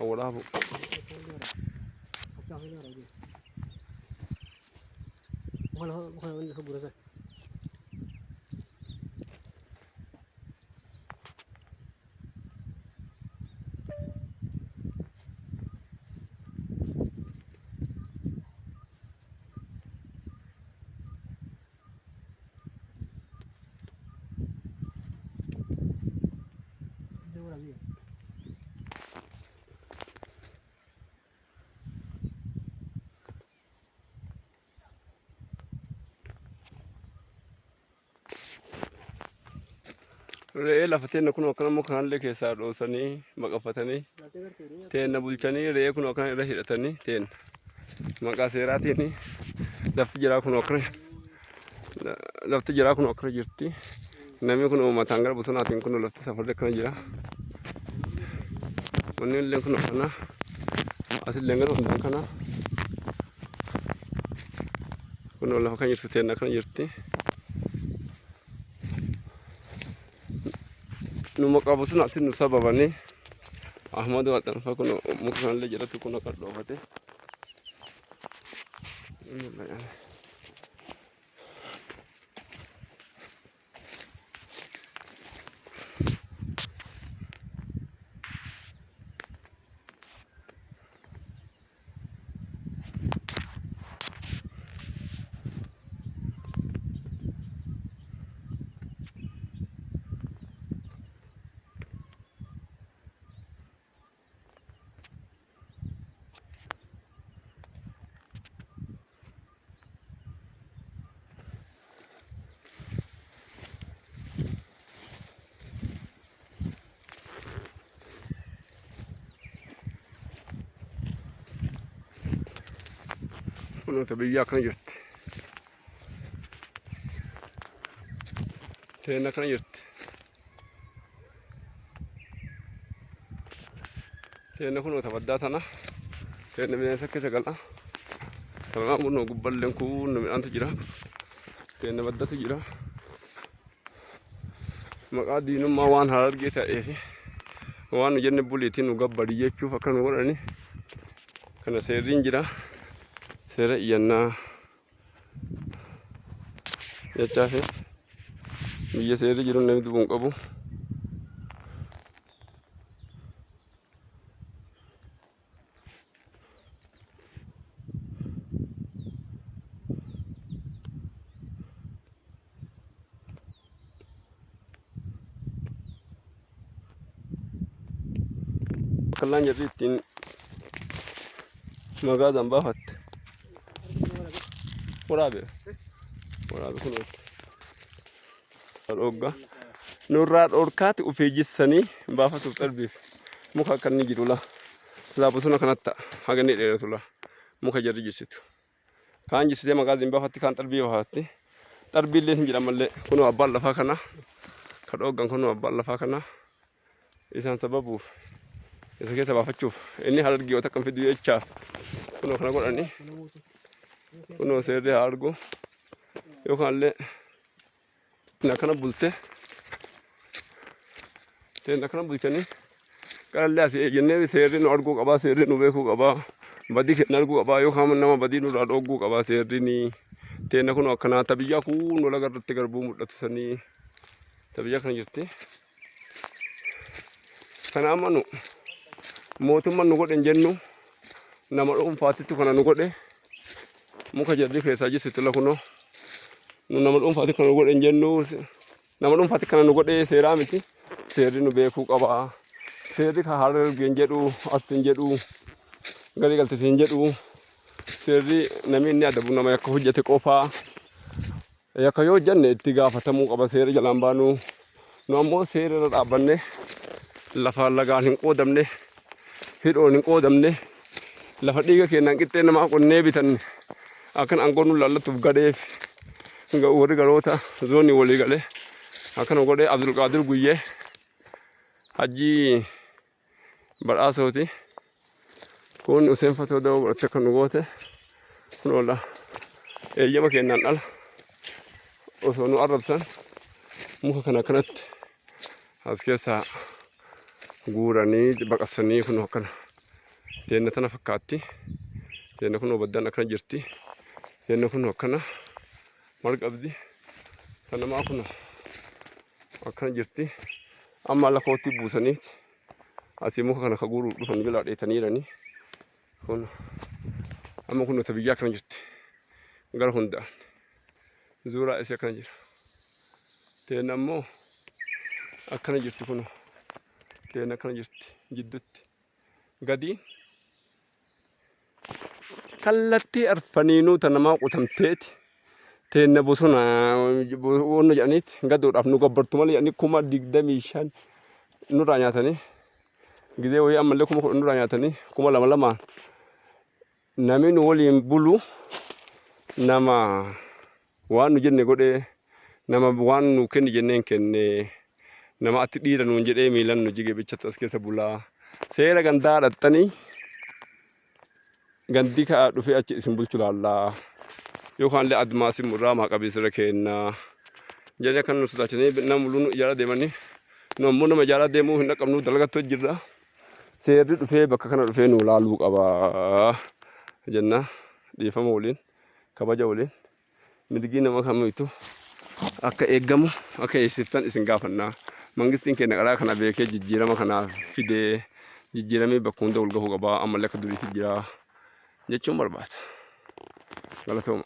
Waraabu. Re'ee lafa teenna kun akkana muka kanallee keessaa dhoosanii baqafatanii teenna bulchanii re'ee kun akkana irra hidhatanii teenna maqaa seeraatiin lafti jiraa kun akkana lafti jiraa kun akkana jirti. Namni kun mataan gara bosonaatiin kun lafti safarri akkana jira. Wanni illee kun akkana asillee gara hundaan kana kun lafa kan jirtu teenna akkana jirti. Nu maqaa bosonaatiin nu sababanii Ahmadu Waxanfa kun muka kanallee jalatti kun akka dhoofate. Kunuunsa biyyaa akkana jirti. Teen akkana jirti. Teenna kunoo ta baddaa tana. Teenna bineensa keessa gala. Tanaa kunoo gubballeen kun midhaantu jira. Teenna baddatu jira. Maqaa diinummaa waan harargee ta'eef waan nu jenne buliitiin nu gabbari jechuuf akka nu godhani. Kana seerriin jira. Seera iyyannaa jechaafi biyya seerri jiru namni du'uu hin qabu. Kallaan jarri ittiin magaazaan baafatte. Waraabe. Waraabe kun dhogga. Nurraa dhorkaati ufii jissanii baafatuuf xarbiif muka akka inni jiru laa. Laa bosona kanatti ta'a. Haga inni dheeratu laa. Muka jarri jissitu. Kaan jissitee magaaziin baafatti kaan xarbii baafatti. Xarbii illee hin jedhan mallee kunoo abbaan lafaa kana. Ka dhooggan kunoo abbaan lafaa kana. Isaan sababuuf isa keessa baafachuuf inni harargee yoo takka hin fidu jechaaf kunoo kana godhanii kunoo seerri haa argu yookaan illee akkana bulte teen akkana bulchanii qarallee asii jennee seerri nu arguu qabaa seerri nu beekuu qabaa badii keenya arguu qabaa yookaan nama badii nurraa dhogguu qabaa seerri ni teenna kunoo akkanaa tabiyyaa kun wal agarratti garbuu mul'atu sanii tabiyyaa kana jirti. Kana amma nu mootummaan nu godhe hin jennu nama dhuunfaatittu kana nu godhe muka jarri keessaa jisitu la kunoo nu nama dhuunfaatti kana nu godhe hin jennu nama dhuunfaatti kana nu godhe seeraa miti seerri nu beekuu qaba seerri ka harargee hin jedhu arsi hin jedhu garii galtisi hin jedhu seerri namni inni adabu nama yakka hojjete qofaa Yakka yoo hojjanne itti gaafatamuu qaba seera jalaan baanu. Nu ammoo seera irra dhaabbanne lafa lagaan hin qoodamne hidhoon hin qoodamne lafa dhiiga keenyaan qixxee namaa qonnee bitanne akkan aangoo nu laallattuuf gadheef warri garoota zoonii walii galee akkana godhee Abdulqaadir Guyyee Hajjii Badhaasooti. Kun Useen Fatoo dawoo godhatte akka nu goote. Kun oola eeyyama kennaan ala osoo nu arrabsan muka kana akkanatti as keessaa guuranii baqasanii kun akkana. Teenna tana fakkaatti. Teenna kunoo baddaan akkana jirti. Teenna kunoo akkana marga qabdi. Tan namaa kunoo akkana jirti. Amma lakootti buusaniiti. Asii muka kana ka guuruuf dhufan jalaa dheetaniirani. Kun amma kunoo ta biyyaa akkana jirti. Gara hundaan. Zuuraa isii akkana jira. Teenna ammoo akkana jirti kunoo. Teenna akkana jirti jiddutti. Gadi kallattii arfaniinuu ta namaa qotamteeti. Teenna bosona wanno jedhaniiti gadoodhaaf nu gabbartu malee jedhanii 25,000 nurraa nyaatanii gizee wayii ammallee 10,000 nurraa nyaatanii 2,000 lamaan namni nu waliin bulu nama waan nu jenne godhee nama waan nu kenni jenneen kenne nama ati dhiira nuun jedhee miilan nu jige bichatti as keessa bulaa seera gandaa dhaxxanii gandi ka'a dhufee achi isin bulchu laallaa yookaan illee admaasi irraa maa qabeessirra kenna jedhanii akka nu sodaachisanii nama muluu nu ijaaraa deemanii nu ammoo nama ijaaraa deemuu hin dhaqqabnu dalagattu jirra seerri dhufee bakka kana dhufee nu laaluu qaba jenna dhiifama waliin kabaja waliin mirgii nama kamiitu akka eeggamu akka eegsiftan isin gaafanna. Mangistiin keenya qaraa kana beekee jijjiirama kana fidee jijjiiramee bakka hunda wal gahuu qaba ammallee akka duriitti jira jechuun barbaada. Galatooma.